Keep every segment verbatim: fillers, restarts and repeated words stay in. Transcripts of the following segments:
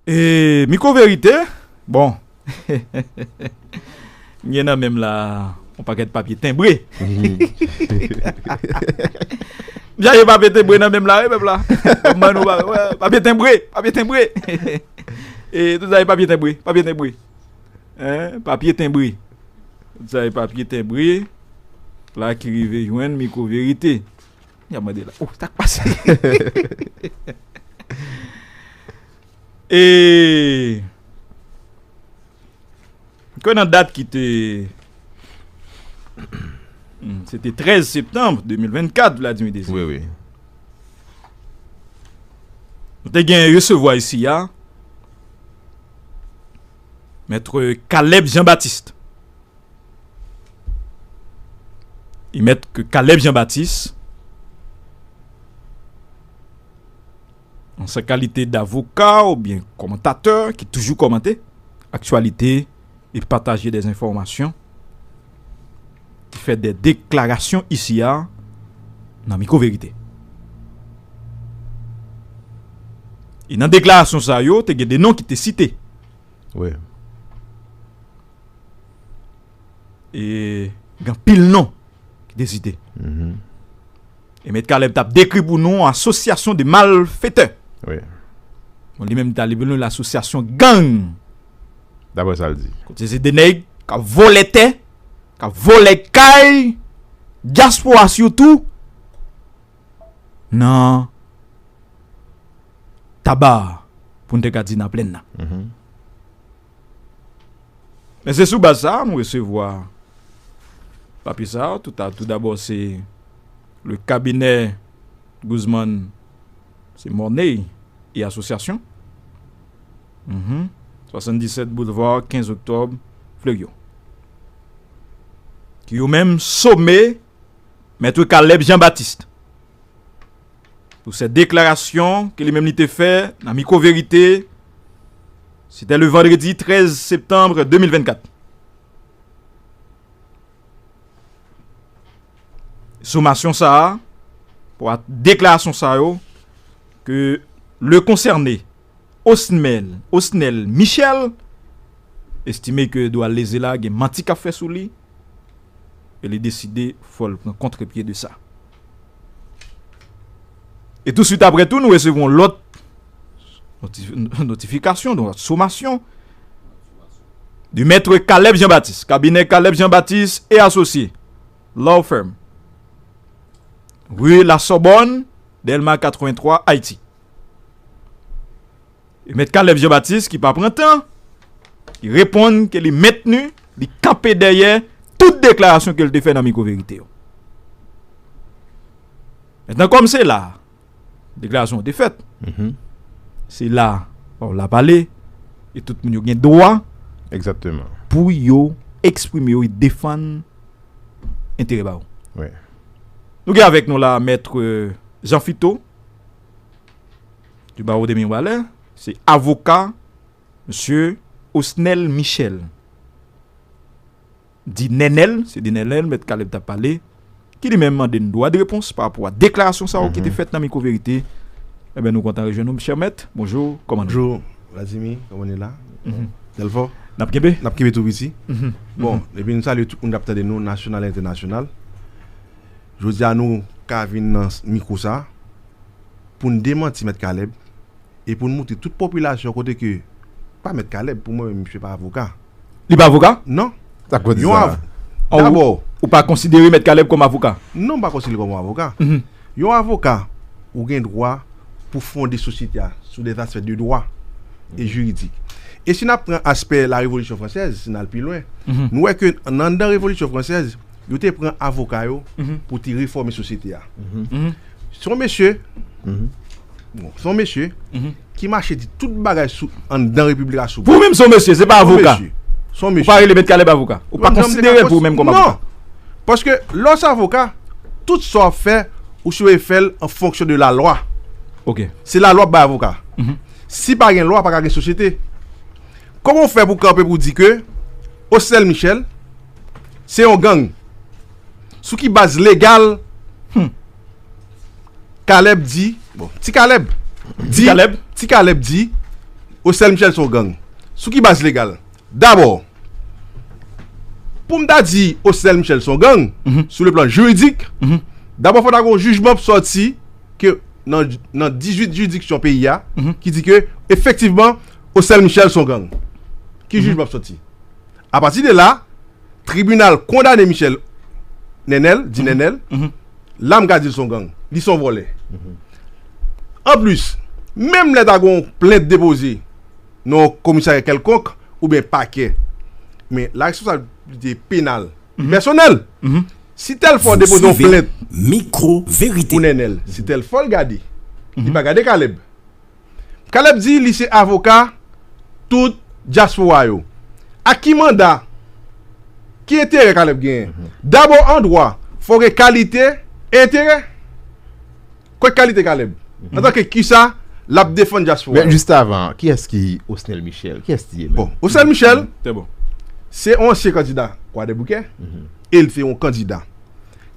E, Micro Vérité, bon, m gen nan men m la yon pakèt papye tenbre. M chache papye tenbre nan men m la, wi, pèp la. M ban nou pa- wè, papye tenbre, papye tenbre. E, tout sa e papye tenbre, papye tenbre. Hein, papye tenbre. Tout sa e papye tenbre. La ki rive jwenn Micro Vérité. Y ap mande la. Oh, sa k pase? E ke nan dat ki te, hmm, se te trèz septanm de mil vennkat, Vladimir Désir. Wi, wi. Nou te gen resevwa isi a Mèt Caleb Jean-Baptiste. E Mèt Caleb Jean-Baptiste, an sa kalite davoka oubyen kòmantatè ki toujou kòmante aktyalite e pataje dè enfòmasyon, ki fè dè deklarasyon isi a nan Micro Vérité. E nan deklarasyon sa yo, te gen de non ki te site. Wi. E gen anpil non ki te site. Mhm. E Mèt Caleb t ap dekri pou nou yon asosyasyon de malfetè. Wi. Bon, li menm li t ale pou nou lasosyasyon gang. Daprè sa l di. Kote se de nèg k ap vòlè tè, k ap vòlè kay, dyaspora sitou, nan Taba, pou n te ka di nan Plèn nan. Mhm. Men se sou baz sa a nou resevwa papye sa a. Tout a- tout dabò, se le cabinet Guzman, se Mornay e asosyasyon. Mhm. Swasanndisèt Boulevard, kenz Oktòb, Fleuryon. Ki yo menm some Mèt Caleb Jean-Baptiste pou sèt deklarasyon ke li menm li te fè nan Micro Vérité, se te le vandredi trèz septanm de mil vennkat. Somasyon sa a, pou a- deklarasyon sa yo, ke le konsène Osnel, Osnel Michel, estime ke Edouard Lézé la gen manti k ap fè sou li, e li deside fò l pran kontrepye de sa. E touswit apre tou, nou resevwa yon lòt notif- notifikasyon, yon lòt somasyon de Mèt Caleb Jean-Baptiste, kabinè Caleb Jean-Baptiste et Associés, Law Firm, rue La Sorbonne, Dèlma katrevenntwa, Ayiti. E Mèt Caleb Jean-Baptiste ki pa pran tan, ki reponn ke li mentni, li kanpe dèyè tout deklarasyon ke l te fè nan Micro Vérité yo. Mentnan, kòm se la deklarasyon an te fèt, mhm, se la pawòl la pale, e tout moun yo gen dwa, egzakteman, pou yo eksprime yo e defann enterè pa yo. Wi. Nou gen avèk nou la Mèt Jean Fito, du barreau de Mibalè, se avoka Mesye Osnel Michel, di Nènèl, se de Nènèl Mèt Caleb t ap pale, ki li menm mande n dwa de repons pa rapò a deklarasyon sa yo ki te fèt nan Micro Vérité. Enben, nou kontan rejwenn ou, chè mèt. Bonjou, kòman nou? Bonjou, Vladimir, kòman nou la? Mhm. Delfò? N ap kenbe? N ap kenbe tou piti. Mhm. Bon, mhm, epi nou salye tout moun k ap tande nou, nasyonal e entènasyonal. Jodi a, nou ka vin nan mikwo sa pou n demanti Mèt Caleb e pou n moutre tout popilasyon kote ke, pa Mèt Caleb, pou mwen, misye pa avoka. Li pa avoka? Non. Sa k vle di sa? Yon av-, oh, dabò, ou pa konsidere Mèt Caleb kòm avoka? Non, m pa konsidere l kòm yon avoka. Mhm. Yon avoka, ou gen dwa pou fonde sosyete a sou de aspè de dwa e jiridik. E si n ap pran aspè la Révolution Française, si n al pi lwen, mhm, nou wè ke nan, anndan Révolution Française, yo te pran avoka yo, mhm, pou te refòme sosyete a. Mhm. Mhm. Se yon mesye, mhm, bon, se yon mesye, mhm, ki mache di tout bagay sou, anndan repiblik la sou. Pou ou menm, se yon mesye, se pa avoka. Se yon mesye. Se yon mesye. Ou pa rele Mèt Caleb avoka. Ou pa konsidere l pou ou menm kòm avoka. Non. Paske lè w se avoka, tout sa w ap fè, ou sipoze fè l an fonksyon de lalwa. Ok. Se lalwa k bay avoka. Mhm. Si pa gen lwa, pa ka gen sosyete. Kòman w fè pou kanpe pou di ke Osnel Michel se yon gang? Sou ki baz legal, hmm, Caleb di, bon, Ti Caleb di, Ti Caleb? Ti Caleb di, Osnel Michel se yon gang. Sou ki baz legal? Dabò, pou m ta di Osnel Michel se yon gang, sou le plan jiridik, dabò fò ta gen yon jijman k sòti ke nan, nan dizuit jiridiksyon peyi a, ki di ke efektivman Osnel Michel se yon gang. Ki jijman k sòti? Apati de la, tribinal kondane Michel Nenel, di Nenel, la m ka di l se yon gang, li se yon vòlè. Anplis, menm lè ta gen yon plent depoze nan yon komisarya kèlkonk oubyen pakè, men la responsablite penal pèsonèl. Si tèl fwa w depoze yon plent pou Nenel, si tèl fwa l gade, li pa gade Caleb. Caleb di li se avoka tout dyaspora yo. Ak ki manda, ki enterè Caleb genyen? Dabò, an dwa, fò gen kalite enterè. Kwè kalite Caleb? Antanke kisa l ap defann dyaspora yo? Men jis avan, kiyès ki Osnel Michel? Kiyès li ye menm? Bon, Osnel Michel, se yon ansyen kandida Kwadèboukè, e l se yon kandida.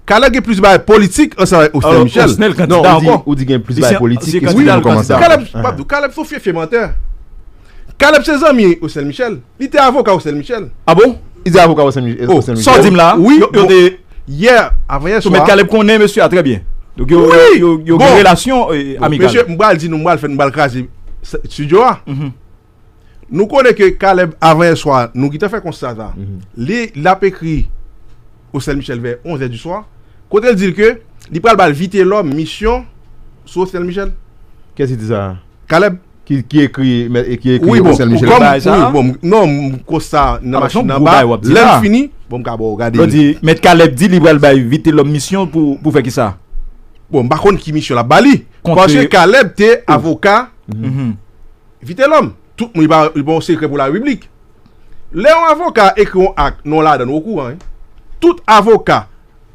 Caleb gen plis bagay politik ansanm avèk Osnel Michel. Osnel kandida ankò. Ou di gen plis bagay politik ke kandida. Wi, kòman sa? Caleb, m ap di w, Caleb se yon fyèfyè mantè. Caleb se zanmi Osnel Michel. Li te avoka Osnel Michel. Ah bon? Li te avoka Osnel Michel. Oh, sa w di m la? Wi, yo, yo bon, te yè, avanyè swa. Mèt Caleb konnen mesye a trè byen. Donk yo, yo, yo gen relasyon amikal. Mesye, m pral di nou, m pral fè, m pral kraze studio a. Nou konnen ke Caleb, avanyè swa, nou gentan fè konsta sa. Li, l ap ekri Osnel Michel vè onz è di swa, kote l di l ke li pral ba l Vitelhomme misyon sou Osnel Michel. Kiyès ki di sa? Caleb. Ki, ki ekri, men, e ki ekri Osnel Michel? Wi, bon, non, m konsta nan machin anba. Lè m fini, bon, m ka ba w gade. Lè w di, Mèt Caleb di li pral bay Vitelhomme misyon pou, pou fè kisa? Bon, m pa konn ki misyon l ap ba li. Paske Caleb te avoka Vitelhomme. Tout moun, li pa, li pa yon sekrè pou larepiblik. Lè yon avoka ekri yon ak, non ladan, ou okouran, wi. Tout avoka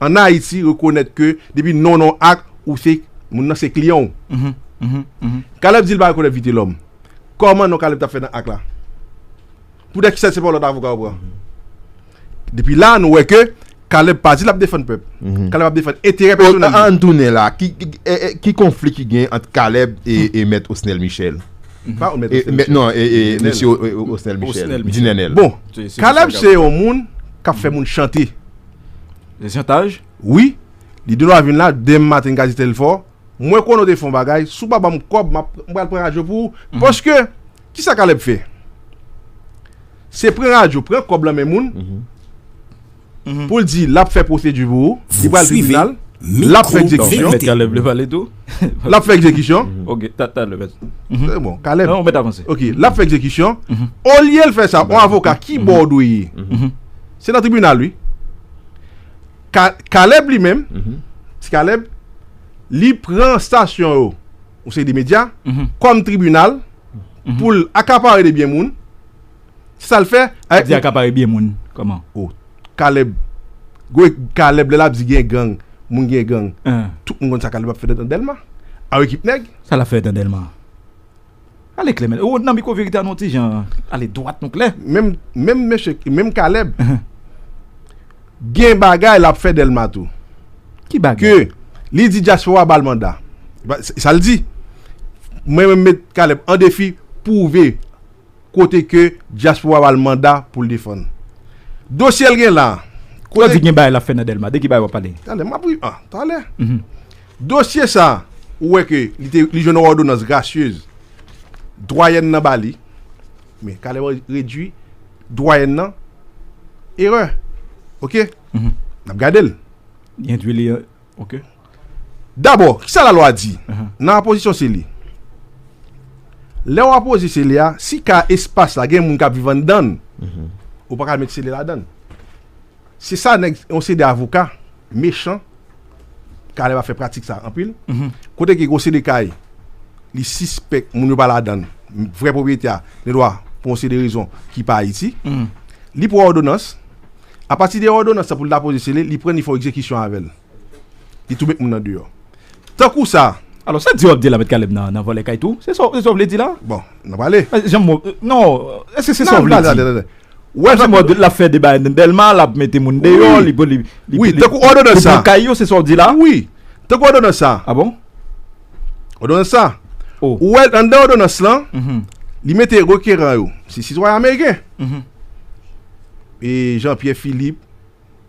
ann Ayiti rekonèt ke depi non nan yon ak, ou se, moun nan se kliyan w. Caleb di l pa rekonèt Vitelhomme. Kòman non Caleb t ap fè nan ak la? Poutèt kisa se pa yon lòt avoka yo pran? Depi la, nou wè ke Caleb pa di l ap defann pèp. Caleb ap defann enterè pèsonèl li. Ann tounen la. Ki, ki, e, e, ki konfli ki gen ant Caleb e, e Mèt Osnel Michel? Pa Mèt Osnel Michel. Non, e, e, mesye Osnel Michel. Di Nenel. Bon, Caleb se yon moun k ap fè moun chante. Se chantaj? Wi. Li gendwa vin la, demen maten, li ka di tèl fò, mwen konnen w te fè yon bagay, si w pa ban m kòb, m ap, m pral pran radyo pou ou. Paske, kisa Caleb fè? Se pran radyo, pran kòb lan men moun, pou l di l ap fè pwosedi pou ou, li pral tribinal, l ap fè egzekisyon. Mèt Caleb vle pale tou? L ap fè egzekisyon. Ok, ta, talè, mèt. Se bon, Caleb. Non, mèt avanse. Ok, l ap fè egzekisyon. Olye l fè sa, yon avoka, ki bò w dwe ye? Se nan tribinal, wi. Ka-, Caleb li menm, ti Caleb, li pran estasyon yo, yon seri de medya, kòm tribinal, pou l akapare de byen moun. Se sa l fè. Avèk di akapare byen moun, kòman? Oh, Caleb. Gwo Caleb, lè l ap di gen gang, moun gen gang. Tout moun konn sa Caleb ap fè nan Dèlma. A yon ekip nèg. Sa l ap fè nan Dèlma? Ale klè, men. Ou nan mikwo verite a, non, ti jan. Ale dwat, non, klè. Menm, menm mesye, menm Caleb. Gen bagay l ap fè Dèlma tou. Ki bagay? Ke li di dyaspora ba l manda. Sa l di. Mwen menm met Caleb an defi, pwouve kote ke dyaspora ba l manda pou l defann. Dosye l gen la. Kote di gen bagay l ap fè nan Dèlma? De ki bagay w ap pale? Talè, m ap ri, ah, talè. Dosye sa, ou wè ke li te, li jwenn yon òdonans grasyez. Dwayèn nan ba li. Men Caleb redui dwayèn nan erè. Ok? N ap gade l. Li endui li, ok. Dabò, kisa lalwa di? Nan apozisyon sele. Lè w apoze sele a, si ka espas la gen moun k ap viv anndan l, ou pa ka met sele ladan l. Se sa nèg, yon seri de avoka mechan, Caleb ap fè pratik sa anpil. Kote ke gon seri de kay, li sispèk moun yo pa ladan l, vrè pwopriyetè a gen dwa, pou yon seri de rezon ki pa Ayiti, li pran òdonans. Apati de òdonans sa pou l ta poze sele, li pran, li fè yon egzekisyon avè l. Li tou met moun nan deyò. Tankou sa. Alò, sa di w ap di la, Mèt Caleb nan, nan vòlè kay tou? Se sa, se sa w vle di la? Bon, n ap pale. Jan m, non, èske se sa w vle di? Wè, se mòd l ap fè deba nan Dèlma, l ap mete moun deyò, li, li, li, wi, li, tankou òdonans sa, li pran kay yo, se sa w di la? Wi. Tankou òdonans sa. Ah bon? Òdonans sa. Ou wè, anndan òdonans lan, Li mete rekeran yo, se sitwayen ameriken. E Jean Pierre Philippe,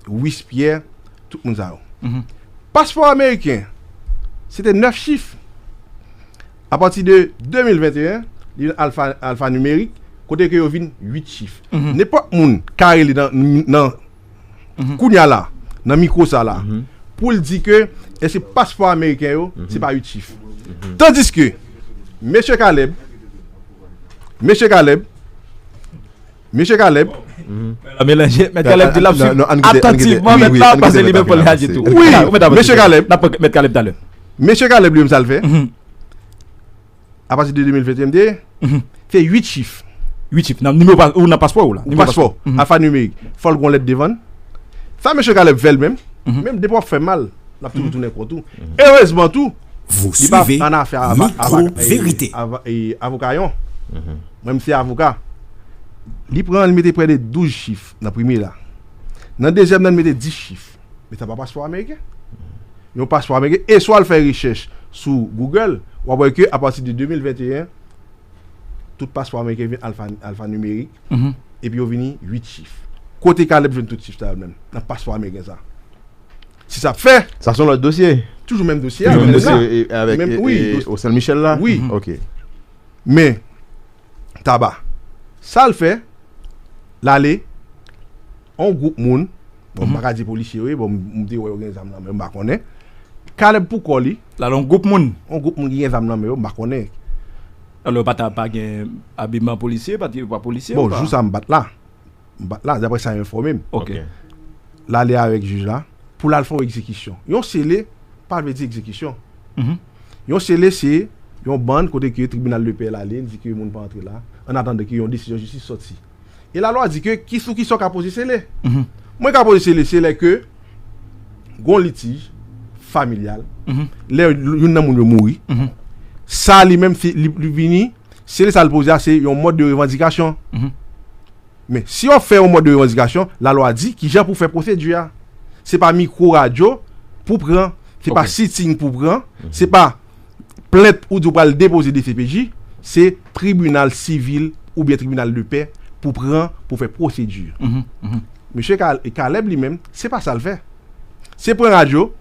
Wis Pierre, tout moun sa yo. Paspò ameriken, se te nèf chif. Apati de de mil venteyen, li vin alfa, alfa nimerik, kote ke yo vin uit chif. Nenpòt moun ka rele nan, nan kounye a la, nan mikwo sa la, pou l di ke èske paspò ameriken yo, se pa uit chif. Tandiske, mesye Caleb, mesye Caleb, mesye Caleb, Melanje, mèt Caleb di l ap swiv atantivman mèt la, paske li menm pran l ditou. Wi, mesye Caleb. N ap pran mèt Caleb talè. Mesye Caleb li menm sa l fè. Apati de de mil venteyen, m te, se uit chif. Uit chif. Nan nimewo pa, ou nan paspò ou la. Nimewo paspò, alfa nimerik. Fò l gon lèt devan l. Sa mesye Caleb fè l menm. Menm depi w ap fè mal, l ap toujou tounen kont ou. Erezman tou, li pa ann afè avak avoka yon. Mwen m se avoka. Li pran, li mete prè de douz chif nan premye la. Nan dezyèm nan, li mete dis chif. Men sa pa paspò ameriken. Yon paspò ameriken. E swa l fè rechèch sou Google, w ap wè ke apati de de mil venteyen, tout paspò ameriken vin alfa, alfa nimerik, epi yo vini uit chif. Kote Caleb jwenn tout chif sa yo menm, nan paspò ameriken sa? Si sa ap fè. Sa se yon lòt dosye. Toujou menm dosye a. Toujou menm dosye avèk Osnel Michel la? Wi. Ok. Men, Taba. Sa l fè, l ale, yon gwoup moun, bon, m pa ka di polisye yo ye, bon, m te wè yo gen zam nan men yo, m pa konnen. Caleb pou kò li. L ale yon gwoup moun. Yon gwoup moun ki gen zam nan men yo, m pa konnen. Alò, pa ta, pa gen abiman polisye, pa t, pa polisye. Bon, jou sa m pa t la. M pa t la, daprè sa yo enfòme m. Ok. L ale avèk jij la, pou l al fè yon egzekisyon. Yon sele pa vle di egzekisyon. Yon sele se yon bann kote ke tribinal de pè l ale, l di ke moun pa antre la, an atandan ke yon desizyon jistis sòti. E lalwa di ke ki sou kisa w ka poze sele. Mwen ka poze sele, se lè ke gon litij familyal, lè youn nan moun yo mouri, sa li menm, li, li vini, sele sa l poze a, se yon mòd de revandikasyon. Men, si w ap fè yon mòd de revandikasyon, lalwa di kijan pou fè pwosedi a. Se pa mikwo radyo pou pran, se pa siting pou pran, se pa plent ou di w pral depoze D C P J, se tribinal sivil oubyen tribinal de pè pou pran, pou fè pwosedi. Mesye Kal-, Caleb li menm, se pa sa l fè. Se pran radyo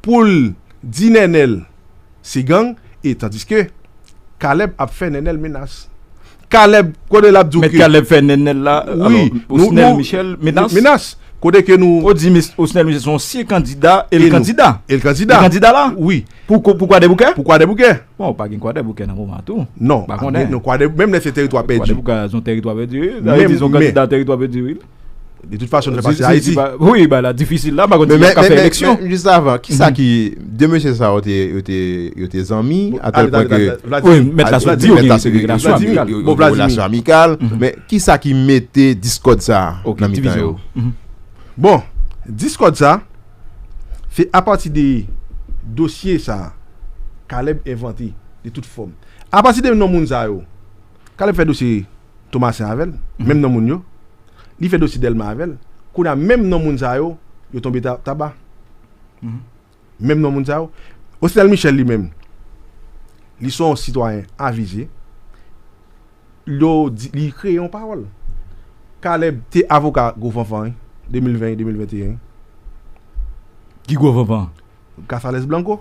pou l di Nènèl se gang, e tandiske Caleb ap fè Nènèl menas. Caleb, kote l ap di w ke. Mèt Caleb fè Nènèl la, wi, alò, Osnel Michel, menas. Menas. Kote ke nou. Ou di Osnel Michel se yon ansyen kandida, e l kandida. E l kandida. E kandida la? Wi. Pou, pou Kwadèboukè? Pou Kwadèboukè. Bon, pa gen Kwadèboukè nan moman tou. Non, pa gen, non, Kwadèboukè, menm lè se teritwa pèdi. Kwadèboukè se yon teritwa pèdi, wi. Sa vle di se yon kandida teritwa pèdi, wi. De tout fason, nou fè pati Ayiti. Wi, bagay la difisil la, m pa konn si y ap ka fè eleksyon. Men, men, men, men, jis avan, kisa ki, de mesye sa yo te, yo te, yo te zanmi, atèl pwen ke. Wi, mèt la sot di yo gen relasyon amikal. Bon, relasyon amikal, men kisa ki mete diskòd sa a nan mitan yo? Bon, diskòd sa, se apati de dosye sa a, Caleb envante de tout fòm. Apati de non moun sa yo, Caleb fè dosye Tomasen avè l, menm non moun yo. Li fè dosye Dèlma avè l. Kounye a, menm non moun sa yo, yo tonbe ta-, taba. Menm non moun sa yo. Osnel Michel li menm, li se yon sitwayen avize. Li di, li kreye yon pawòl. Caleb te avoka Gwo Fanfan, wi, de mil ven, de mil venteyen. Ki Gwo Fanfan? Casales Blanco.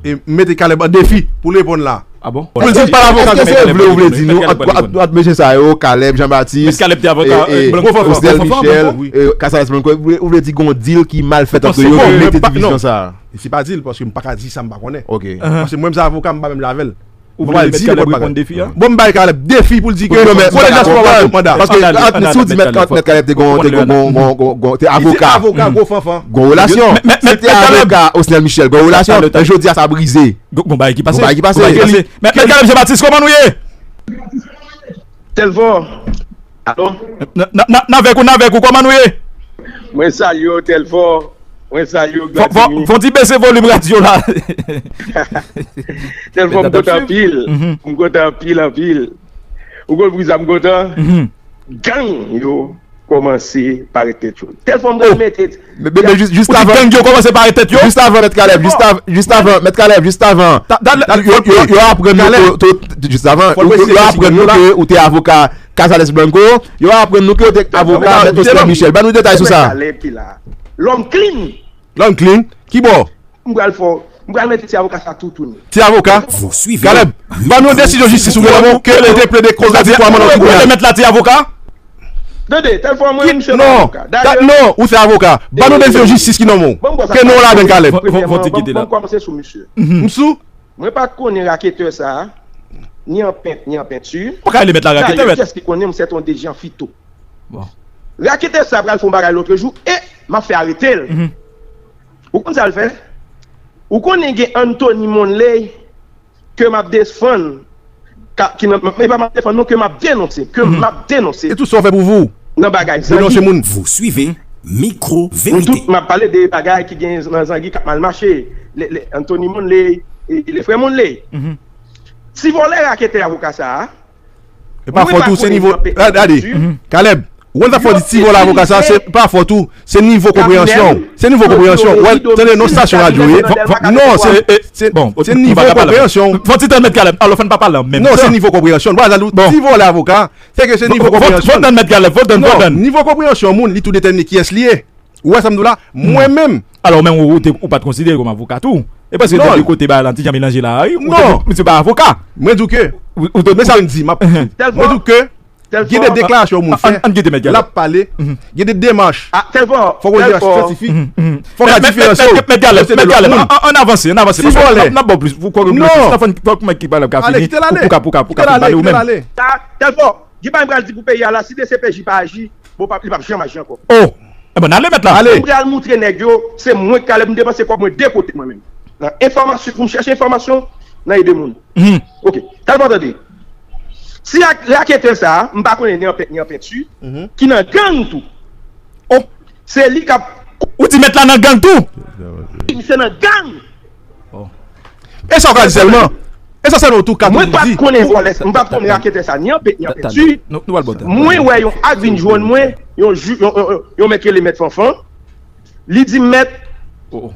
E m mete Caleb an defi pou l reponn la. Ah bon? Pou l di l pa avoka. Èske se vre ou vle di nou, ant, ant, ant mesye sa yo, Caleb, Jean Baptiste, Caleb te avoka, e, e, Blanco Fanfan. Osnel Michel, e, Casales Blanco, ou vle, ou vle di gon deal ki mal fèt ant yo pou mete divizyon sa a? Se pa deal, paske m pa ka di sa m pa konnen. Ok. Paske mwen, m se avoka, m pa menm la avè l. Ou vle mèt Caleb reponn defi a? Bon, m bay Caleb defi pou l di ke kote Jasper pa konn manda. Paske si w di mèt Caleb te gon, te gon, gon, gon, gon, te avoka. Avoka Gwo Fanfan. Gon relasyon. Si te avoka Osnel Michel, gon relasyon. Men jodi a sa brize. Gon bagay ki pase. Gon bagay ki pase. Mèt Caleb Jean Baptiste, kòman nou ye? Telfò. Alo? N avèk ou, n avèk ou, kòman nou ye? Mwen salye w, Telfò. Mwen salye w, Vladimir. Fò, fò, fò ti bese volim radyo la. Telfò, m kontan anpil. M kontan anpil, anpil. Ou konn poukisa m kontan? Gang yo kòmanse parèt tèt yo. Tèlfò m pral mete. Men, men, men jis, jis avan, gang yo kòmanse parèt tèt yo. Jis avan, Mèt Kalèb, jis avan, jis avan, Mèt Kalèb, jis avan. Yo, yo, yo aprann nou ke, jis avan, yo, yo aprann nou ke ou te avoka Casalès Blanco, yo aprann nou ke ou te avoka Mèt Oscar Michel. Ban nou detay sou sa. Lòm clean. Lòm clean? Kibò? M pral fè w, m pral mete ti avoka sa toutouni. Ti avoka? Kalèb, ban nou desizyon jistis ou gen nan men w ke ou te plede koz la di pou Amanda Tribinal. Mèt la ti avoka? Tande, tèlfò mwen menm se avoka. Non, ou se avoka. Ban nou desizyon jistis ki nan men w. Ke non ladan Kalèb. Fò ti kite la. Ban m kòmanse sou misye. M sou? Mwen pa t konnen raketè sa a, ni an pent, ni an penti. Ou ka rele mèt la raketè, mèt. Kiyès ki konnen m se yon dejan fito. Raketè sa pral fè yon bagay lòt jou e m ap fè arete l. Ou konn sa l fè? Ou konnen gen Anthony Monley ke m ap defann, ki nan, e pa m ap defann non, ke m ap denonse, ke m ap denonse. E tout sa w fè pou vou. Nan bagay zangi. Denonse moun. Vous suivez Micro Vérité. Nou tout, m ap pale de bagay ki gen nan zangi k ap mal mache. Le, le, Anthony Monley, e, le frè Monley. Ti vòlè raketè avoka sa a, E pa fòt ou, se nivo. Gade, Kalèb, ou konn sa fò di ti vòlè avoka sa, se pa fòt ou, se nivo konpreyansyon. Se nivo konpreyansyon. Wè, tande non, stasyon radyo ye. Non, se, se, se nivo konpreyansyon. Fò ti tann mèt Kalèb. Alò, fò n pa pale an menm tan. Non, se nivo konpreyansyon. Bagay la, ti vòlè avoka, se ke se nivo konpreyansyon. Fò tann mèt Kalèb, fò tann, fò tann. Non, nivo konpreyansyon moun, li tou detèmine kiyès li ye. Ou wè sa m di w la? Mwen menm. Alò, menm ou, ou te, ou pa t konsidere kòm avoka tou? E paske depi kote bagay la ti jan melanje la, wi, ou te, misye pa avoka. Mwen di w ke, ou, ou te, men sa m di, m ap, mwen di w ke, gen de deklarasyon moun fè, l ap pale, gen de demach, fòk ou di syantifik, fòk w ka diferansye w. Mèt Kalèb, mèt Kalèb, ann avanse, ann avanse, paske n ap ba w plis, pou kòk yo plis, fòk mèt Kalèb ka fini, pou ka, pou ka, pou ka pale ou menm. Tèlfò, gen bagay m pral di pou peyi a la, si D C P J pa aji, bon, li p ap janm aji ankò. Oh! Enben, n ale mèt la. Ale. M pral moutre nèg yo, se mwen k ale, m depanse kòb mwen de kote mwen menm. Nan enfòmasyon, pou m chèche enfòmasyon, nan ede moun. Ok. Tèlman tande. Si ak raketè sa a, m pa konnen ni an pent, ni an penti, ki nan gang tou. Oh! Se li k ap. Ou di mèt la nan gang tou? Misye nan gang. E sa w ka di sèlman? E sa sèlman ou tou ka di? Mwen pa t konnen vòlè, m pa t konnen raketè sa, ni an pent, ni an penti. Mwen wè yon ak vin jwenn mwen, yon jou, yon, yon, yon, yon mèt rele mèt Fanfan. Li di m, mèt,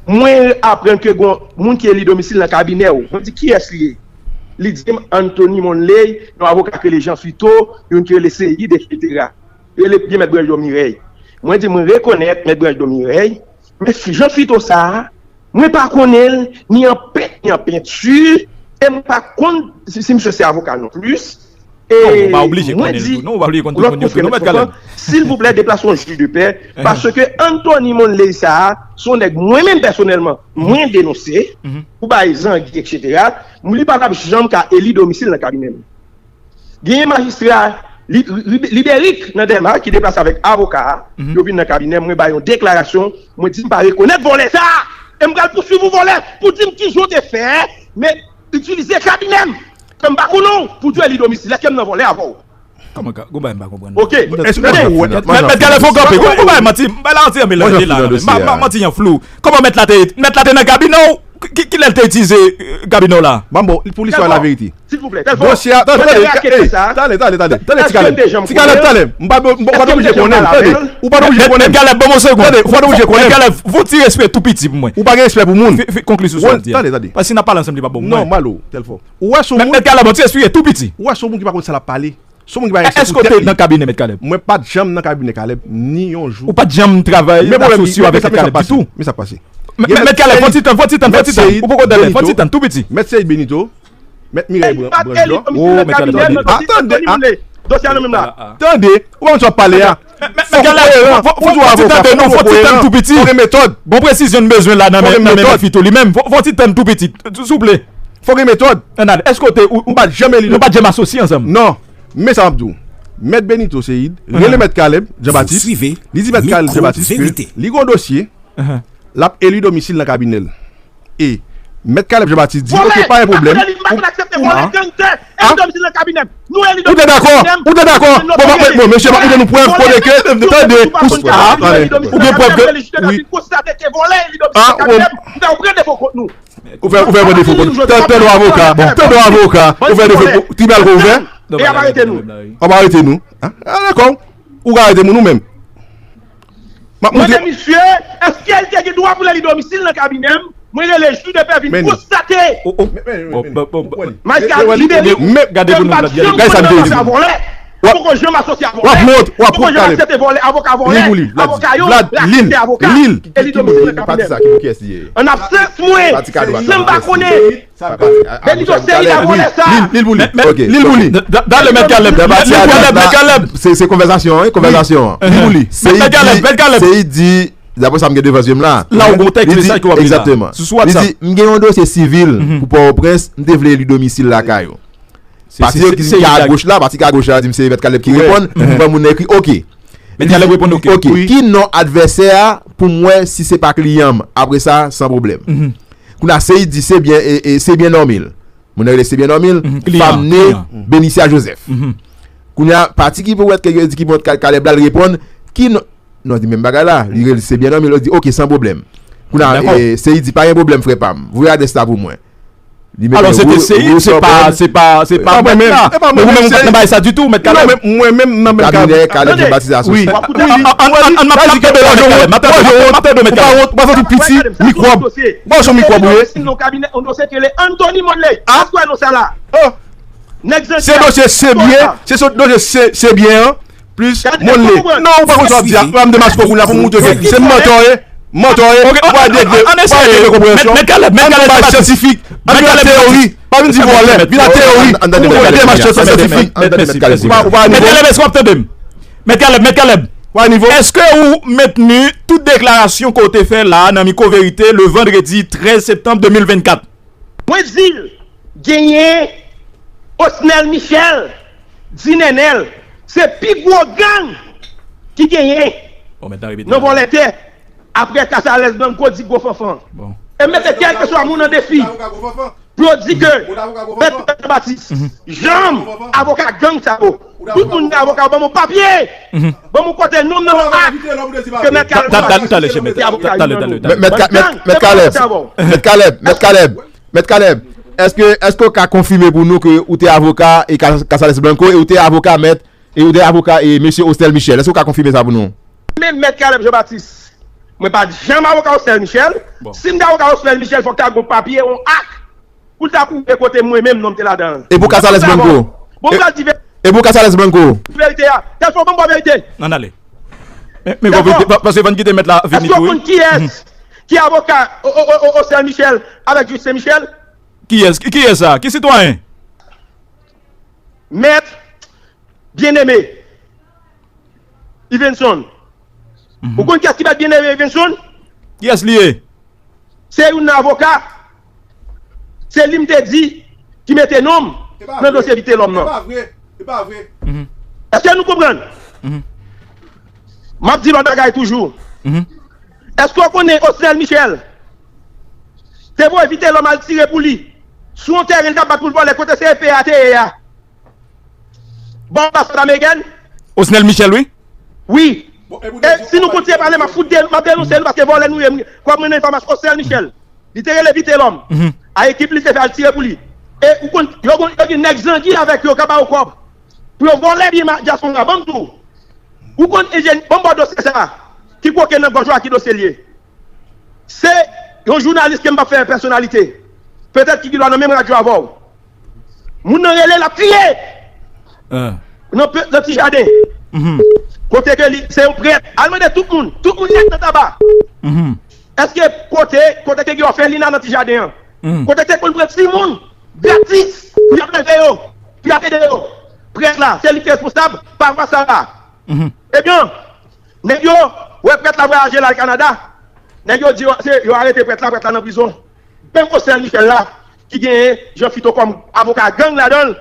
mwen aprann ke gon moun ki eli domisil nan kabinè w. Mwen di, kiyès li ye? Li di m, Anthony Monley, yon avoka ki rele Jean Fito, youn ki rele Seyid, etsetera. Rele byen mèt Branjdo Mirèy. Mwen di, mwen rekonèt mèt Branjdo Mirèy, men Jean Fito sa a, mwen pa konnen l, ni an pent, ni an penti, e mwen pa konn si, si misye se avoka non plis. E mwen di, lòt konfrè mèt Fanfan, silvouplè, deplase yon jij de pè, paske Anthony Monley sa a, se yon nèg mwen menm pèsonèlman, mwen denonse, pou bay zangi, etsetera, li pa t ap janm ka eli domisil nan kabinè m. Genyen majistra Li-, Li-, Liberic nan Dèma ki deplase avèk avoka a, yo vin nan kabinè m, mwen bay yon deklarasyon, mwen di m pa rekonèt vòlè sa a! E m pral pouswiv ou vòlè pou di m kijan w te fè, men itilize kabinè m, ke m pa konnen w, pou di w eli domisil, èske m nan vòlè avè w? Kòman ka, gon bagay m pa konprann. Ok. Èske w wè mèt Kalèb fè w kanpe? Gon bagay manti, m bay la manti an melanje la. Manti an flou. Kòman mèt la te, mèt la te nan kabinè w? Ki, kilè l te itilize, euh, kabinè w la? Ban m bon, pou listwa e laverite. Silvouplè, tèlfò. Dosye a, tande, tande, tande, tande, tande, ti Kalèb. Ti Kalèb, tande. M pa, m pa, ou pa t oblije konnen, tande. Ou pa t oblije konnen. Mèt Kalèb, ban m yon segonn. Tande, ou pa t oblije konnen. Mèt Kalèb, fon ti respè tou piti pou mwen. Ou pa gen respè pou moun. Fè, fè konkli sou sa w di a. Tande, tande. Paske si n ap pale ansanm, li p ap bon pou mwen. Non, Malo, tèlfò. Ou wè sou moun. Mèt Kalèb, fon ti respè tou piti. Ou wè sou moun ki pa konn sa l ap pale. Sou moun ki pa gen respè pou tèt li. Èske w te nan kabinè mèt Kalèb? Mwen pa t janm nan kabinè Kalèb, ni yon jou. Ou pa t janm travay nan asosye w avèk mèt Kalèb ditou? Men sa k pase. Mèt Kalèb, fon ti tan, fon ti tan, fon ti tan. Ou poko tande, fon ti tan, tou piti. Mèt Seyid Benito, mèt Mirèy Branjdo. Oh, mèt Kalèb, tande. Tande, ah. Tande, ou pa konn sa w ap pale a. Mèt Kalèb, fon ti tan, tande nou, fon ti tan, tou piti. Fò gen metòd. Gon presizyon n bezwen la nan men, nan men mèt Fito li menm. Fon ti tan, tou piti, souple. Fò gen metòd. Èske w te, ou, ou pa t janm eli, nou pa t janm asosye ansanm? Non. Men sa m ap di w. Mèt Benito Seyid rele mèt Kalèb Jean Baptiste. Li di mèt Kalèb Jean Baptiste ke li gen yon dosye, l ap eli domisil nan kabinè l. E mèt Kalèb Jean Baptiste di, ok, pa gen pwoblèm. Ou te dakò? Ou te dakò? Bon, bon, mesye, m ap montre nou prèv kote ke, tande, ou gen prèv ke, wi. Ou fè, ou fè pran defo kont. Tande, tande w avoka. Tande w avoka. Ou fè defo, tribinal ko ouvè? E y ap arete nou. Y ap arete nou. An? A, dakò. Ou ka arete moun ou menm. M ap montre. Mwen de misye, èske l te gen dwa pou l li domisil nan kabinè m? Mwen rele jij de pè vin konstate. Majistra di li de li. Gade pou nou gade. Gade sa m te di nou. Poko janm asosye a vòlè. W ap mont, w ap mont. Poko janm aksepte vòlè, avoka vòlè. Avoka yo, l aksepte avoka. E li domisil nan kabinè m. An absans mwen, san m pa konnen. Benito, se li la vòlè sa. Li l pou li. Li l pou li. Dale, mèt Kalèb. Mèt Kalèb, mèt Kalèb. Se konvèsasyon an, konvèsasyon an. Li l pou li. Mèt Kalèb, mèt Kalèb. Seyid di, daprè sa m gen devan zye m la. La ou gon tèks mesaj ki w ap li la. Egzakteman. Sou WhatsApp. Li di, m gen yon dosye sivil pou Pòtoprens, m te vle li domisil lakay ou. Pati yo ki agoch la, pati ki agoch la di m se mèt Kalèb ki reponn, m wè moun nan ekri oke. Mèt Kalèb reponn oke. Oke. Ki non advèsè a pou m wè si se pa kliyan m? Apre sa, san pwoblèm. Kounye a Seyid di se byen, e, e, se byen nòmil. Moun nan rele se byen nòmil. Famne Benicia Joseph. Kounye a pati ki pou wèt ke yo di ki mèt Kalèb la, l reponn ki non. Non, di menm bagay la. Li rele se byen nòmil, li di oke, san pwoblèm. Kounye a, e, Seyid di pa gen pwoblèm, frè pa m. Voye adrès la pou mwen. Alò, se te Seyid, se pa, se pa, se pa mèt la. Men ou menm ou pa t nan bagay sa ditou, mèt Kalèb. Mwen menm nan menm kabinè Kalèb Jean Baptiste Associé. Wi. An n ap tande w, mèt Kalèb. M ap tande w, mèt Kalèb. Ou pa fè tout piti mikwòb. Ou pa fè tout mikwòb ou ye. Yon dosye ki rele Anthony Monley. Èske w wè non sa la? Se dosye se byen, se dosye se byen an. Plis moun li. Non, ou pa konn sa w ap di a. Pran m de masko kounye a pou m moutre ke se mantò ye. Mantò ye. Ou pa de de, ou pa de de konpreyansyon. Mèt Kalèb, mèt Kalèb, syantifik. Ann vin nan teyori. Pa vin di vòlè. Vin nan teyori. Ou pa de demach syantifik. Ou pa, ou pa nivo. Mèt Kalèb, èske w ap tande m? Mèt Kalèb, mèt Kalèb. Ou pa nivo. Èske ou mentni tout deklarasyon ke w te fè la nan Micro Vérité le vendredi treize septembre deux mille vingt-quatre? Mwen di l, genyen Osnel Michel, di Nenel, se pi gwo gang ki genyen nan vòlè tè, apre Casalès Blanco, di gwo fanfan. E m mete kèlkeswa moun an defi pou yo di ke mèt Jean Baptiste, janm avoka gang sa yo, tout moun gen avoka yo, ban m yon papye, ban m yon kote non m nan yon ak ke mèt Kalèb Jean Baptiste se avoka yo. Mèt Kalèb, mèt Kalèb, mèt Kalèb. Mèt Kalèb, èske, èske w ka konfime pou nou ke ou te avoka e Ca-, Casalès Blanco e ou te avoka mèt, e ou te avoka e mesye Osnel Michel? Èske w ka konfime sa pou nou? Mwen menm, mèt Kalèb Jean Baptiste, mwen pa t janm avoka Osnel Michel. Si m te avoka Osnel Michel, fòk ta gen yon papye, yon ak, pou l ta pwouve kote mwen menm non m te ladan l. E pou Casalès Blanco? Bon, m pral di ve- E pou Casalès Blanco? Verite a. Tèlfò, ban m ba w verite. Ann ale. Men, men, paske fò n kite mèt la fini tou, wi. Èske w konn kiyès ki avoka O-, O-, O-, O-, Osnel Michel avèk jij Sen Michel? Kiyès? Ki, kiyès sa? Ki sitwayen? Mèt Bien-Aimé Yvenson. Ou konn kiyès ki mèt Bien-Aimé Yvenson? Kiyès li ye? Se youn nan avoka, se li m te di ki mete non m nan dosye Vitelhomme nan. E pa vre, e pa vre. Èske nou konprann? M ap di lòt bagay toujou. Èske w konnen Osnel Michel te voye Vitelhomme al tire pou li sou yon tèren l t ap bat pou l vòlè kote C P A te ye a? Bò anbasad amerikèn? Osnel Michel, wi. Wi. E si nou kontinye pale, m ap fout de, m ap denonse nou paske vòlè nou ye. Kòm mwen nan enfòmasyon, Osnel Michel, li te rele Vitelhomme. A ekip li te fè al tire pou li. E ou konn, yo, yo gen nèg zangi avèk yo k ap ba yo kòb pou yo vòlè byen dyaspora. Ban m di w. Ou konn enjenyè, ban m ba w dosye sa a. Ki koke nan gòj ou a, ki dosye l ye? Se yon jounalis ke m p ap fè pèsonalite. Petèt ki gen dwa nan menm radyo avè w. Moun nan rele, l ap kriye. Nan pe-, nan ti jaden. Kote ke li, se yon prèt. Al mande tout moun. Tout moun nèt nan Taba. Èske kote, kote ke gen òfelina nan ti jaden an? Kote te konn pran timoun gratis pou y ap leve yo, pou y ap ede yo? Prèt la, se li ki responsab pa vwa sa a. Ebyen, nèg yo wè prèt la vwayaje l al Kanada. Nèg yo di yo, se, yo arete prèt la, prèt la nan prizon. Menm Osnel Michel la, ki genyen Jean Fito kòm avoka gang ladan l,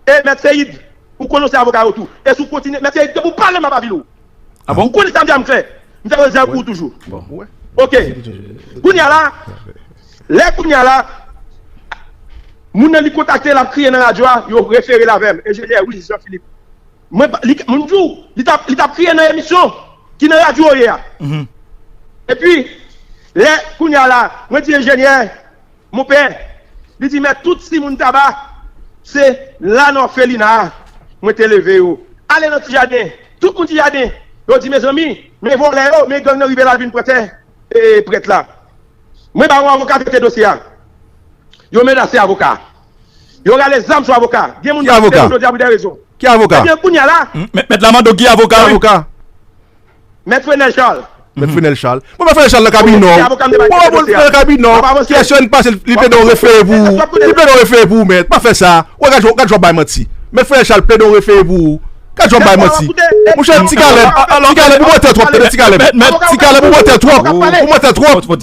e Mèt Seyid, ou konnen se avoka yo tou. E si w kontinye, Mèt Seyid, depi w pale m ap avili w. Ou konnen sa m di a m klè. M fè rezèv pou ou toujou. Oke. Kounye a la, lè kounye a la, moun nan li kontakte, l ap kriye nan radyo a, yo refere l avè m. Enjenyè, wi, Jean Philippe. Mwen, li, mwen di w, li t ap, li t ap kriye nan emisyon ki nan radyo w ye a. Epi, lè, kounye a la, mwen di enjenyè, monpè, li di, mèt, tout timoun Taba, se la nan òfelina a mwen te leve yo. Ale nan ti jaden. Tout moun ti jaden. Yo di, mezanmi, men vòlè yo, men gang nan rive la vin pran tè e, prèt la. Mwen ba yon avoka trete dosye a. Yo menase avoka. Yo rale zam sou avoka. Gen moun ki ap pete jodi a pou de rezon. Ki avoka? Ebyen, kounye a la. Mèt Lamando, ki avoka? Ki avoka? Mèt Frenel Charles. Mèt Frenel Charles. Bon, Mèt Frenel Charles nan kabinè w. Bon, bon, nan kabinè w. Kèsyon pase, li plede refere pou ou. Li plede refere pou ou, mèt. Pa fè sa. Ou gad, gad jan w bay manti. Mèt Frenel Charles plede refere pou ou. Gad jan w bay manti. Monchè, Ti Kalèb, Ti Kalèb, ou mantè twòp, tande, Ti Kalèb. Ti Kalèb, ou mantè twòp. Ou mantè twòp. Ou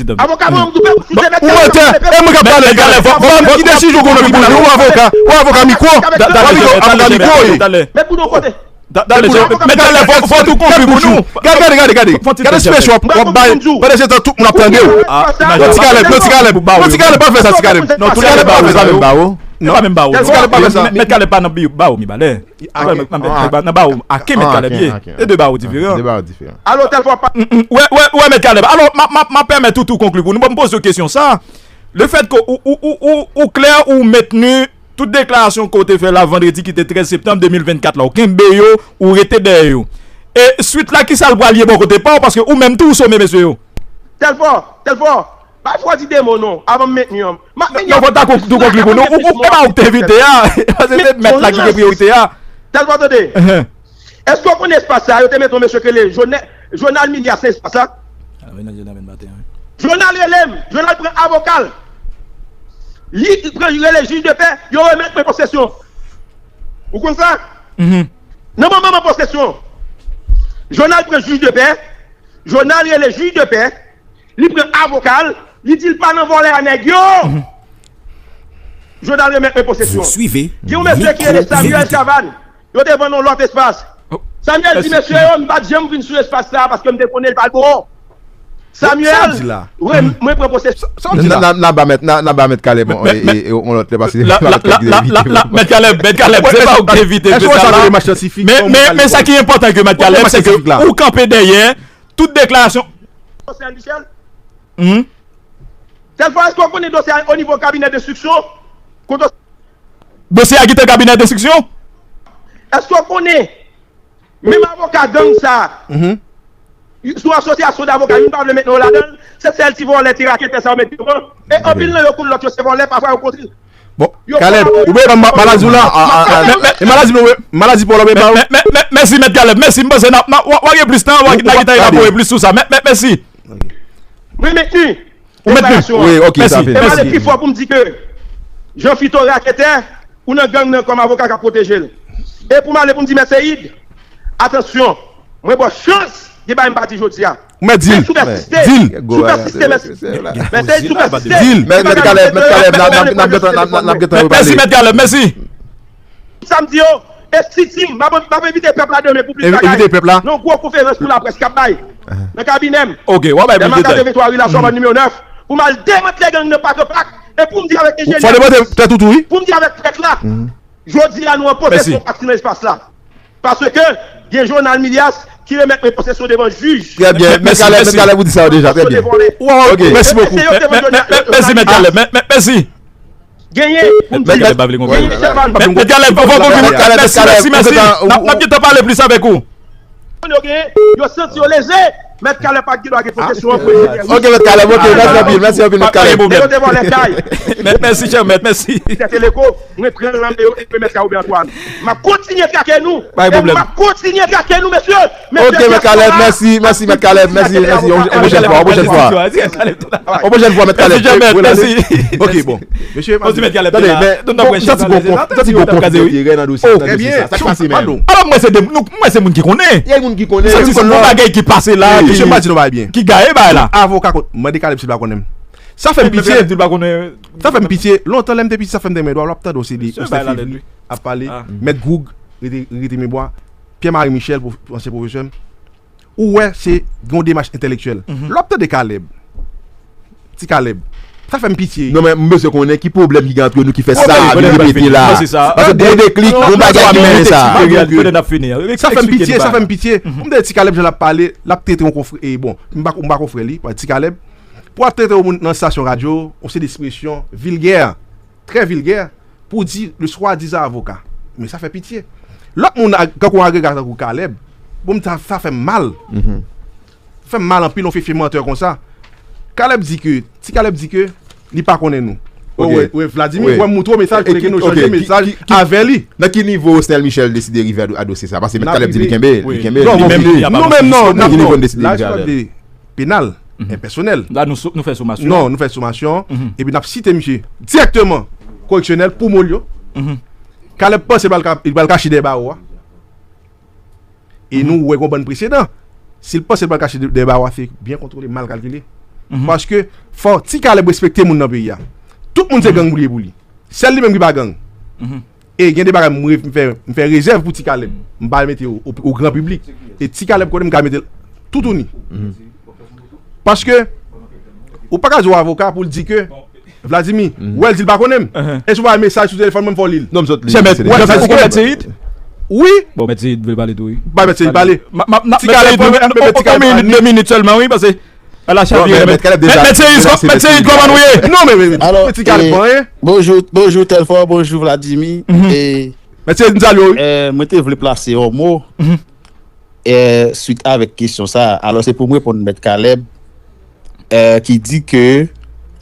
mantè. E mwen k ap pale, Kalèb. Fò m kite si jouk nan tribinal. Ou avoka, ou avoka mikwo. Ou avoka mikwo, wi. Mèt Kalèb, fò, fò tou konkli pou nou. Gade, gade, gade, gade. Gade speech w ap, w ap bay. Pandan se tan, tout moun ap tande w. Non, Ti Kalèb, non, Ti Kalèb. Non, Ti Kalèb, pa fè sa, Ti Kalèb. Non, Ti Kalèb, pa fè sa, Ti Kalèb. Non, Ti Kalèb, pa fè sa. Mèt Kalèb pa nan bi-, bawo m, li pa lè. Nan bawo Aken, Mèt Kalèb ye. E de bawo diferan. Alo, tèl fwa pa. Wè, wè, wè, Mèt Kalèb. Alò, m ap, m ap, m ap pèmèt ou tou konkli pou nou. Bon, m poze w kesyon sa. Lefètke ou, ou, ou, ou, ou klè, ou mentni tout deklarasyon ke w te fè la vandredi ki te trèz septanm de mil vennkat la, ou kenbe yo, ou rete dèyè yo. E swit la, kisa l pral ye bò kote pa w, paske ou menm tou ou some mesye yo. Tèl fò, tèl fò. Bay fò di de mo non, avan m mentni an. M ap mentni an. Non, fò ta tou konkli pou nou. Ou, ou, e pa ou k te envite a. Paske se mèt la ki gen priyorite a. Tèl fò tande. Èske w konnen espas sa a, yo te mete yon mesye ki rele Jonè-, Jonal Milyas nan espas la? Jonal rele m, Jonal pran avoka l. Li pran, rele jij de pè, yo remèt mwen posesyon. Ou konn sa? Nan moman m an posesyon, Jonal pran jij de pè, Jonal rele jij de pè, li pran avoka l, li di l pa nan vòlè a nèg yo. Jonal remèt mwen posesyon. Gen yon mesye ki rele Samuel Chavannes. Yo te vann yon lòt espas. Samuel di mesye yo, m pa t janm vin sou espas sa a paske m te konnen l pa t bon. Samuel, mwen pran posesyon. N a ba mèt, n a ba mèt Kalèb yon lòt lè paske mèt Kalèb, mèt Kalèb, se pa ou ki te envite fè sa la. Men, men, men sa ki enpòtan ke mèt Kalèb, se ke ou kanpe dèyè tout deklarasyon. Tèl fwa, èske w konnen dosye a o nivo kabinè denstriksyon? Dosye a kite kabinè denstriksyon? Èske w konnen menm avoka gang sa a, sou asosyasyon davoka, youn pa vle met non yo ladan l, se sèl ti vòlè, ti raketè sa yo met devan. E anpil nan yo konn lòt yo se vòlè, pafwa yo kontre. Bon, Kalèb, ou byen, maladi w la, e maladi w la, maladi pwoblèm ba ou. Mèsi, mèt Kalèb, mèsi, m panse n a, w a gen plis tan, w a gen tan pou plis sou sa, mèsi. Mwen mentni deklarasyon an. Wi, ok, sa fini. E m ale pi fò pou m di ke Jean Fito raketè, ou nan gang nan kòm avoka k ap pwoteje l. E pou m ale pou m di mèt Seyid, atansyon, mwen ba w chans, gen bagay m pa di jodi a. Ou mèt di l. Si w pèsiste, si w pèsiste, mèt Seyid, si w pèsiste, mèt Kalèb, mèt Kalèb, n ap gentan repale. Mèsi, mèt Kalèb, mèsi. Sa m di yo, e si ti m, m ap, m ap envite pèp la demen pou plis bagay. Envite pèp la. Nan yon gwo konferans pou laprès k ap bay nan kabinè m. Ok, w a bay plis detay. Dèlma katrevenntwa ri Laswavàn nimewo nèf, pou m al demantle gang nan pak an pak, e pou m di avèk enjenyè, fò demantle tèt ou tou, wi, pou m di avèk prèt la, jodi a nou an posesyon pati nan espas la. Paske gen Jonal Milyas ki remèt mwen posesyon devan jij. Trè byen. Mèt Kalèb, mèt Kalèb, ou di sa yo deja. Trè byen. Ok. Mèsi bokou. Mèsi, mèt Kalèb. Mèsi. Genyen pou m di. Mèt Kalèb pa vle konprann. Genyen sèlman. Mèt Kalèb, fò, fò, fò, mèt Kalèb, mèsi, mèsi, mèsi. N ap, n ap gentan pale plis avèk ou. Yo genyen, yo santi yo leze. Mèt Kalèb pa t gen dwa gen posesyon an premye. Ok, mèt Kalèb, ok, mèsi anpil, mèsi anpil, mèt Kalèb. E yo te vòlè kay. Mèt, mèsi, chè mèt, mèsi. Tèt Eleko, mwen pran l nan men yo, e mwen mèt Kalèb Antoine. M ap kontinye trake nou. Pa gen pwoblèm. M ap kontinye trake nou, mesye. Ok, mèt Kalèb, mèsi, mèsi, mèt Kalèb, mèsi, mèsi. Yon pwochèn fwa, yon pwochèn fwa. Yon pwochèn fwa, mèt Kalèb. Ok, bon. Mesye, tande, men, bon, sa ti bon, sa ti bon kont, kont enterè nan dosye, nan dosye sa. Sa k pase menm? Alò, mwen se de, nou, mwen se moun ki konnen. Gen moun ki konnen. Sa ti se yon bagay ki pase la, ki, ki gaye bagay la. Avoka kont, mande Kalèb si l pa konnen m. Sa fè m pitye. Sa fè m pitye. Lontan, lè m te piti, sa fè m te renmen dwa. W ap tande w se de, Mister Fevri ap pale, Mèt Goug, rete, rete men bwa, Pierre Marie Michel, pwo-, ansyen pwofesè m. Ou wè, se gen yon demach entèlektyèl. Lè w ap tande Kalèb, Ti Kalèb, sa fè m pitye. Non, men m bezwen konnen ki pwoblèm ki gen antre nou ki fè sa vin repete la. Paske gen yon deklik, gen yon bagay ki mennen sa. Sa fè m pitye, sa fè m pitye. M tande Ti Kalèb, jan l ap pale, l ap trete yon konfrè, e bon, m pa, m pa konfrè li, Ti Kalèb. Pou w ap trete yon moun nan estasyon radyo, yon seri de ekspresyon vilgè, trè vilgè, pou w di le swadizan avoka. Men sa fè pitye. Lòt moun, ag-, tankou yon agrega tankou Kalèb, Bon, sa, sa fè m mal. Fè m mal anpil, yon fyefye mantè konsa. Kalèb di ke, ti Kalèb di ke li pa konnen nou. Ou wè, Vladimir, ou wè, m moutre w mesaj kote ke nou chanje mesaj avè li. Nan ki nivo Osnel Michel deside rive a dosye sa? Paske Mèt Kalèb di li kenbe, li kenbe. Non, nou menm, non, nan ki nivo n deside rive avè l? Penal, e pèsonèl. La, nou, nou fè somasyon. Non, nou fè somasyon. Epi n ap site misye dirèkteman koreksyonèl pou mo l yo. Kalèb panse li pral ka-, li pral kache dèyè bawo a. E nou wè gon bann presedan. Si l panse l pral kache dèyè bawo a, se byen kontwole, mal kalkile. Paske fò ti Kalèb respekte moun nan peyi a. Tout moun se gang pou l ye pou li. Sèl li menm ki pa gang. E gen de bagay m, m fè, m fè rezèv pou ti Kalèb. M pa mete o, o, o gran piblik. E ti Kalèb konnen m ka mete l toutouni. Paske ou pa ka di yon avoka pou l di ke Vladimir, ou wè l di l pa konnen m. Èske ou pa wè mesaj sou telefòn mwen, m fè w li l? Non, m sot li. Wi. Bon, Mèt Seyid vle pale tou, wi. Ba Mèt Seyid pale. Ti Kalèb, yon minit, de minit sèlman, wi, paske Ala chavire, Mèt Seyid, Mèt Seyid, kòman nou ye? Non, men, men, men, ti Kalèb, bonjou, bonjou Telfò, bonjou Vladimir. E Mèt Seyid, m salye w, wi. Mwen te vle plase yon mo, e, swit avèk kesyon sa. Alò, se pou m reponn Mèt Kalèb, e, ki di ke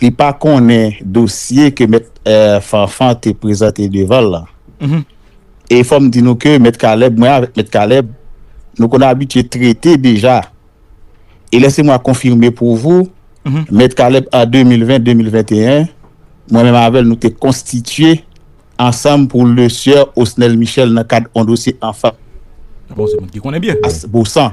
li pa konnen dosye ke Mèt, e, Fanfan te prezante devan l lan. E fò m di nou ke Mèt Kalèb, mwen avèk Mèt Kalèb, nou konn abitye trete deja. E laissez-moi confirmer pour vous, Mèt Kalèb, an de mil ven, de mil venteyen, mwen menm avè l, nou te konstitye ansanm pou le sieur Osnel Michel nan kad yon dosye anfas Bosan.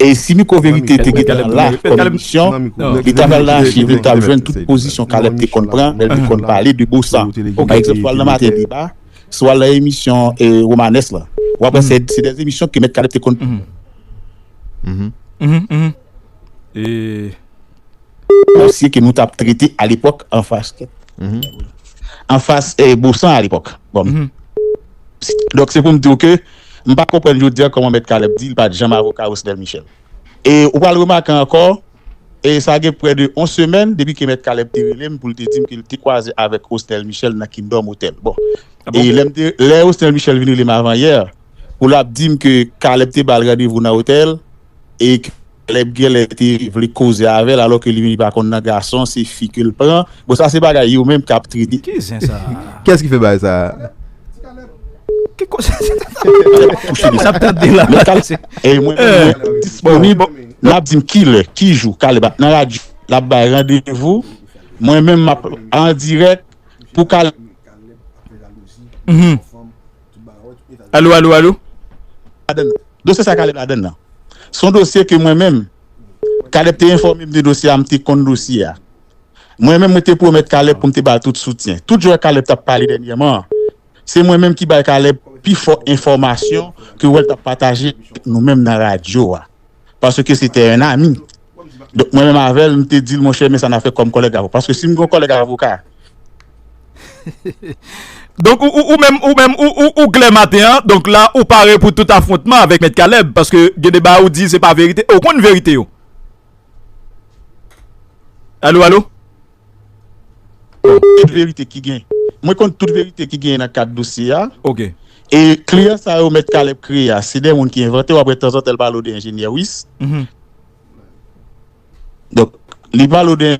E si Miko Verite te gentan la kòm emisyon, li ta pral nan achiv, li t ap jwenn tout pozisyon Kalèb te konn pran lè l te konn pale de Bosan. Pa egzanp, si w al nan Maten Deba, si w al nan emisyon, e, Romanes la, w ap wè se, se de emisyon ke Mèt Kalèb te konn. E dosye ke nou t ap trete alepòk anfas, anfas, e, Bosan alepòk. Bon. Donk, se pou m di w ke m pa konprann jodi a kòman Mèt Kalèb di l pa t janm avoka Osnel Michel. E ou pral remake ankò, e sa gen prè de yon semèn depi ke Mèt Kalèb te rele m pou l te di m ke l te kwaze avèk Osnel Michel nan Kingdom Hotel. Bon. E lè m te, lè Osnel Michel vin rele m avan yè, pou l ap di m ke Kalèb te ba l randevou nan otèl, e Kalèb genlè te vle koze avè l, alò ke li menm li pa konn nan gason, se fi ke l pran. Bon, sa se bagay yo menm k ap trete. Ki zen sa? Kiyès ki fè bagay sa? Ki koze sa? N ap tande la. Men Kalèb, e mwen, mwen disponib, l ap di m kilè, ki jou Kalèb ap nan radyo, l ap bay randevou. Mwen menm, m ap an dirèk pou Kalèb. Alo, alo, alo. Ladann nan. Dosye sa Kalèb ladann nan. Se yon dosye ke mwen menm, Kalèb te enfòme m de dosye a, m te konn dosye a. Mwen menm, mwen te pwomèt Kalèb pou m te ba l tout soutyen. Tout jou Kalèb t ap pale dènyèman an, se mwen menm ki bay Kalèb pi fò enfòmasyon ke w wè l t ap pataje nou menm nan radyo a. Paske se te yon ami. Donk, mwen menm avè l, m te di l, monchè, men sa n a fè kòm kòlèg avoka. Paske si m gen yon kòlèg avoka, Donk, ou, ou, ou menm, ou menm, ou, ou, ou klè maten an. Donk, la, ou pare pou tout afwontman avèk Mèt Kalèb, paske gen de bagay ou di, se pa verite. Ou konn verite yo. Alo, alo? Tout verite ki gen. Mwen konn tout verite ki gen nan kad dosye a. Ok. E kliyan sa yo Mèt Kalèb kreye a, se de moun ki envante, w ap wè tanzantan l pale w de enjenyè Wis. Donk, li pale w de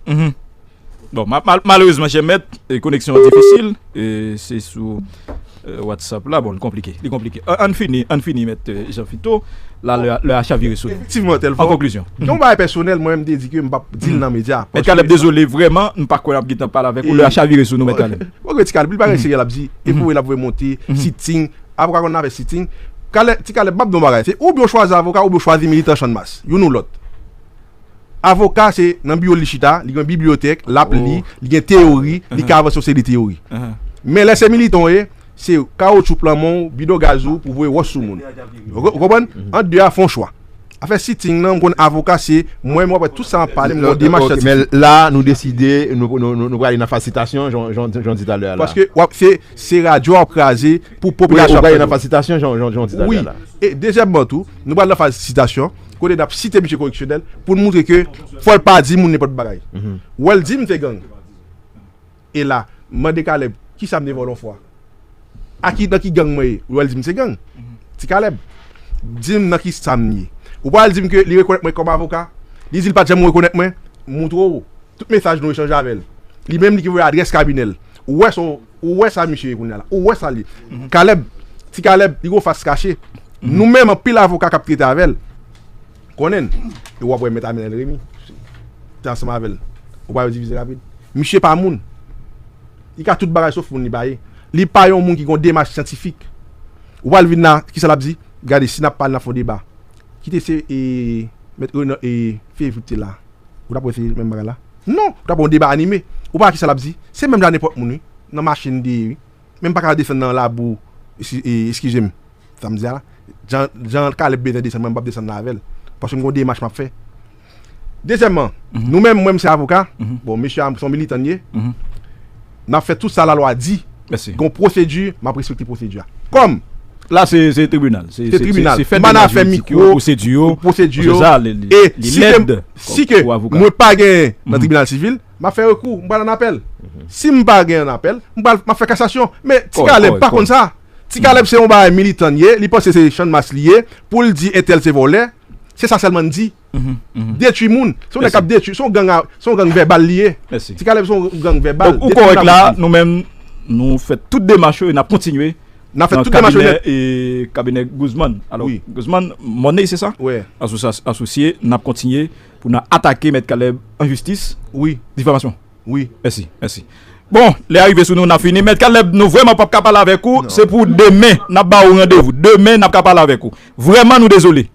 Mhm. Bon, ma-, mal-, malerezman, chè mèt, e, koneksyon an difisil, e, se sou, e, WhatsApp la, bon, li konplike, li konplike. An, ann fini, ann fini, mèt, e, Jean Fito, la, lè, lè a chavire sou nou. Efektivman, Telfò. An konklizyon. Gen yon bagay pèsonèl, mwen, m te di ke m p ap di l nan medya. Mèt Kalèb, dezole, vrèman, m pa kwè n ap gentan pale avèk ou, lè a chavire sou nou, mèt Kalèb. Ou wè ti Kalèb, li pa gen serye, l ap di, e pou l ap voye monte, sitting, avoka konn afè sitting. Kalèb, ti Kalèb, m ap di w yon bagay, se oubyen w chwazi avoka, oubyen w chwazi militan Channmas, youn ou lòt. Avoka se nan biwo l li chita, li gen bibliyotèk, l ap li, li gen teyori, li ka avanse yon seri de teyori. Men lè se militan w ye, se kawotchou pran men w, bidon gaz ou pou voye wòch sou moun. Ou konprann? Ant de a, fè yon chwa. Afè sitting nan, m konn avoka se mwen, mwen wè tout sa m ap pale, m gon demach syantifik. Men la, nou deside, nou, nou, nou, nou prale nan faz sitasyon, jan, jan, jan w di talè a la. Paske w ap, se, se radyo w ap kraze pou popilasyon ap tande w. Wi, ou prale nan faz sitasyon, jan, jan, jan w di talè a la. E dezyèmman tou, nou pral nan faz sitasyon, kote n ap site misye koreksyonèl, pou n moutre ke fò l pa di moun nenpòt bagay. Ou wè l di m se gang. E la, m mande Kalèb, kisa m te vòlè yon fwa? A ki, nan ki gang mwen ye? Ou wè l di m se gang. Ti Kalèb, di m nan ki sa m ye. Ou pral di m ke li rekonèt mwen kòm avoka? Li di l pa t janm rekonèt mwen? M montre w tout mesaj nou echanje avè l. Li menm li ki voye adrès kabinè l. Ou wè sa, ou wè sa misye ye kounye a la. Ou wè sa li. Kalèb, Ti Kalèb, li gon fas kache. Nou menm anpil avoka k ap trete avè l konnen l. E w ap wè Mèt Amenèl Remy te ansanm avè l. Ou pa wè divize rapid. Misye pa moun. Li ka tout bagay sof moun li pa ye. Li pa yon moun ki gon demach syantifik. Ou pral vin la, kisa l ap di? Gade, si n ap pale, n ap fè yon deba. Kite se e, Mèt Renan e Fevip te la. Ou t ap wè se menm bagay la? Non, ou t ap wè yon deba anime. Ou pa wè kisa l ap di? Se menm jan nenpòt moun, wi. Nan machin li ye, wi. Men m pa ka desann nan labou, eski- e, eskize m. Sa m di a la. Jan, jan Kalèb bezwen desann, mwen m p ap desann la avè l. Paske m gon demach m ap fè. Dezyèmman, nou menm, mwen, m se avoka. Bon, mesye a, se yon militan li ye. N ap fè tout sa lalwa di. Gon pwosedi, m ap respekte pwosedi a. Kòm La, se se tribinal. Se se- se- tribinal. Se fè M pa nan demach afè jiridik yo, mikwo, pwosedi yo. Pwosedi yo. Se sa, li, li, E li si ke, lèd si kòm- ke kòm avoka. Mwen pa genyen nan tribinal sivil, m ap fè rekou, m pral an apèl. Si m pa genyen an apèl, m pral, m ap fè kasasyon. Men Ti Kòrèk, Kalèb kòrèk, pa konn kòrèk. Sa. Ti Kalèb se yon bagay militan li ye, li panse se Channmas li ye, pou l di entèl se vòlè, se sa sèlman l di. Detwi moun. Se yon nèg k ap detwi, se yon gang, a- se yon gang vèbal li ye. Mèsi. Ti Kalèb se yon gang vèbal. Donk, ou kòrèk la, nou menm, nou fè tout demach yo e n ap kontinye N ap fè tout demach yo nèt. E kabinè Guzman. Alò, Guzman, Mòney, se sa? Wi. Asosye, n ap kontinye pou n atake Mèt Kalèb an jistis. Wi. Difamasyon. Wi. Mèsi, mèsi. Bon, lè a rive sou nou, n ap fini. Mèt Kalèb, nou vrèman p ap ka pale avèk ou. Se pou demen, n ap ba ou randevou. Demen, n ap ka pale avèk ou. Vrèman, nou dezole.